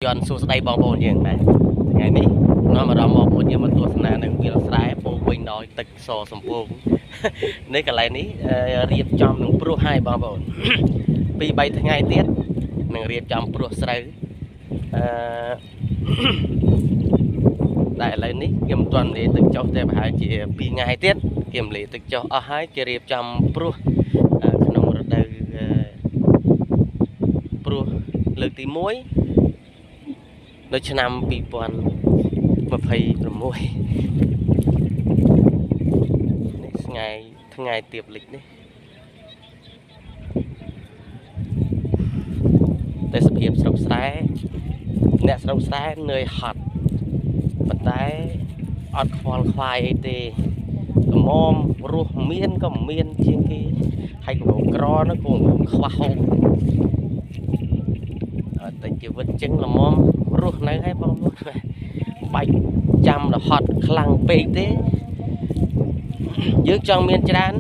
យន់សួស្តីបងប្អូនយើងដែរថ្ងៃនេះនាំអារម្មណ៍បងប្អូនយើងមកទស្សនានៅវាលស្រែពោពេញដោយទឹកសសំពងនេះកន្លែងនេះរៀបចំនឹងព្រោះហើយបងប្អូនពី3ថ្ងៃទៀតនឹងរៀបចំព្រោះស្រូវអឺតែឥឡូវនេះគេមិនទាន់លាទឹកចុះទេប្រហែលជា2ថ្ងៃទៀតគេមលាទឹកចុះអស់ហើយគេរៀបចំព្រោះក្នុងរដូវព្រោះលើកទី1នៅឆ្នាំ2026នេះថ្ងៃថ្ងៃទៀបលិចនេះតែសភាពស្រុកស្រែអ្នកស្រុកស្រែនឿយហត់ប៉ុន្តែអត់ខ្វល់ខ្វាយអីទេល្មមរស់មានក៏មានជាងគេហើយក៏ក្រនោះក៏ខ្វះហូបតែជីវិតចឹងល្មមរស់នៅហើយបងប្អូនបាច់ចាំរហត់ខ្លាំងពេកទេយើងចង់មានច្រើន